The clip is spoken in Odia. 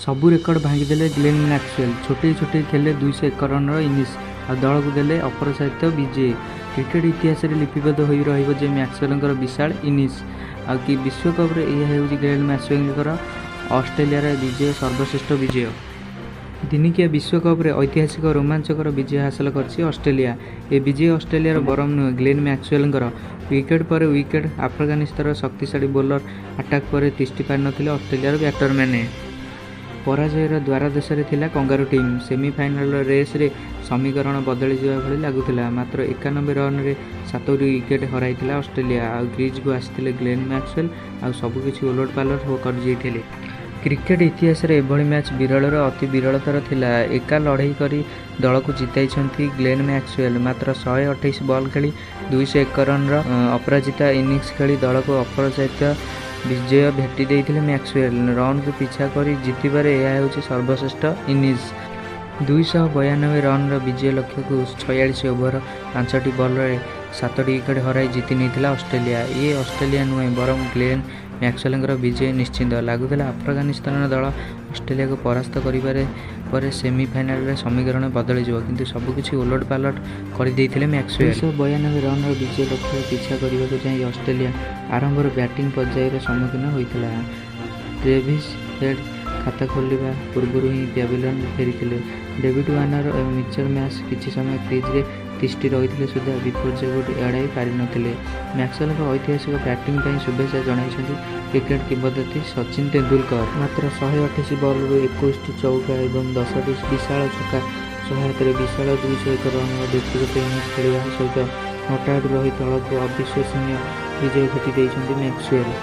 ସବୁ ରେକର୍ଡ ଭାଙ୍ଗିଦେଲେ ଗ୍ଲେନ୍ ମ୍ୟାକ୍ସୱେଲ୍। ଛୋଟେଇ ଛୋଟେଇ ଖେଳିଲେ 201 ରନର ଇନିଂସ, ଆଉ ଦଳକୁ ଦେଲେ ଅପରାଜିତ ବିଜୟ। କ୍ରିକେଟ ଇତିହାସରେ ଲିପିବଦ୍ଧ ହୋଇ ରହିବ ଯେ ମ୍ୟାକ୍ସୱେଲଙ୍କର ବିଶାଳ ଇନିଂସ। ଆଉ କି ବିଶ୍ୱକପରେ ଏହା ହେଉଛି ଗ୍ଲେନ୍ ମ୍ୟାକ୍ସୱେଲଙ୍କର ଅଷ୍ଟ୍ରେଲିଆର ବିଜୟ ସର୍ବଶ୍ରେଷ୍ଠ ବିଜୟ। ଦିନିକିଆ ବିଶ୍ୱକପରେ ଐତିହାସିକ ରୋମାଞ୍ଚକର ବିଜୟ ହାସଲ କରିଛି ଅଷ୍ଟ୍ରେଲିଆ। ଏ ବିଜୟ ଅଷ୍ଟ୍ରେଲିଆର ବରଂ ନୁହେଁ, ଗ୍ଲେନ୍ ମ୍ୟାକ୍ସୱେଲଙ୍କର। ୱିକେଟ୍ ପରେ ୱିକେଟ୍ ଆଫଗାନିସ୍ତାନର ଶକ୍ତିଶାଳୀ ବୋଲର ଆଟାକ୍ ପରେ ତିଷ୍ଠି ପାରିନଥିଲେ ଅଷ୍ଟ୍ରେଲିଆର ବ୍ୟାଟରମାନେ। ପରାଜୟର ଦ୍ୱାରଦେଶରେ ଥିଲା କଙ୍ଗାରୁ ଟିମ୍। ସେମିଫାଇନାଲ ରେସ୍ରେ ସମୀକରଣ ବଦଳିଯିବା ଭଳି ଲାଗୁଥିଲା। ମାତ୍ର 91 ରନରେ 7ଟି ୱିକେଟ୍ ହରାଇଥିଲା ଅଷ୍ଟ୍ରେଲିଆ। ଆଉ କ୍ରିଜକୁ ଆସିଥିଲେ ଗ୍ଲେନ୍ ମ୍ୟାକ୍ସୱେଲ୍, ଆଉ ସବୁକିଛି ଓଲଟପାଲଟ କରିଯାଇଥିଲେ। କ୍ରିକେଟ ଇତିହାସରେ ଏଭଳି ମ୍ୟାଚ୍ ବିରଳର ଅତି ବିରଳତର ଥିଲା। ଏକା ଲଢ଼େଇ କରି ଦଳକୁ ଜିତାଇଛନ୍ତି ଗ୍ଲେନ୍ ମ୍ୟାକ୍ସୱେଲ୍। ମାତ୍ର 128 ବଲ୍ ଖେଳି 201 ରନର ଅପରାଜିତା ଇନିଂସ ଖେଳି ଦଳକୁ ଅପରାଜିତ ବିଜୟ ଭେଟି ଦେଇଥିଲେ ମ୍ୟାକ୍ସୱେଲ୍। ରନକୁ ପିଛା କରି ଜିତିବାରେ ଏହା ହେଉଛି ସର୍ବଶ୍ରେଷ୍ଠ ଇନିଂସ। 292 ରନର ବିଜୟ ଲକ୍ଷ୍ୟକୁ 46 ଓଭର 5ଟି ବଲରେ 7ଟି ୱିକେଟ୍ ହରାଇ ଜିତି ନେଇଥିଲା ଅଷ୍ଟ୍ରେଲିଆ। ଇଏ ଅଷ୍ଟ୍ରେଲିଆ ନୁହେଁ, ବରଂ ଗ୍ଲେନ୍ ମ୍ୟାକ୍ସୱେଲଙ୍କର ବିଜୟ ନିଶ୍ଚିତ। ଲାଗୁଥିଲା ଆଫଗାନିସ୍ତାନ ଦଳ ଅଷ୍ଟ୍ରେଲିଆକୁ ପରାସ୍ତ କରିବା ପରେ ସେମିଫାଇନାଲରେ ସମୀକରଣ ବଦଳିଯିବ, କିନ୍ତୁ ସବୁକିଛି ଓଲଟପାଲଟ କରିଦେଇଥିଲେ ମ୍ୟାକ୍ସୱେଲ୍। 292 ରନର ବିଜୟ ଲକ୍ଷ୍ୟର ପିଛା କରିବାକୁ ଯାଇ ଅଷ୍ଟ୍ରେଲିଆ ଆରମ୍ଭରୁ ବ୍ୟାଟିଂ ପରାଜୟର ସମ୍ମୁଖୀନ ହୋଇଥିଲା। ଟ୍ରେଭିସ୍ ହେଡ୍ ଖାତା ଖୋଲିବା ପୂର୍ବରୁ ହିଁ ପ୍ୟାଭିଲିୟନ ଫେରିଥିଲେ। ଡେଭିଡ୍ ୱାର୍ନର ଏବଂ ମିଚେଲ ମାର୍ଶ କିଛି ସମୟ କ୍ରିଜରେ ତିଷ୍ଠି ରହିଥିଲେ ସୁଦ୍ଧା ବିପର୍ଯ୍ୟୟକୁ ଏଡ଼ାଇ ପାରିନଥିଲେ। ମ୍ୟାକ୍ସୱେଲଙ୍କ ଐତିହାସିକ ବ୍ୟାଟିଂ ପାଇଁ ଶୁଭେଚ୍ଛା ଜଣାଇଛନ୍ତି କ୍ରିକେଟ କିମ୍ବଦନ୍ତୀ ସଚିନ ତେନ୍ଦୁଲକର। ମାତ୍ର 128 ବଲରୁ 21ଟି ଚୌକା ଏବଂ 10ଟି ବିଶାଳ ଛକା ସହାୟତାରେ ବିଶାଳ 201 ରନର ବ୍ୟକ୍ତିଗତ ଇନିଂସ ଖେଳିବା ସହିତ not out ରହି ଦଳକୁ ଅବିଶ୍ୱସନୀୟ ବିଜୟ ଭେଟି ଦେଇଛନ୍ତି ମ୍ୟାକ୍ସୱେଲ୍।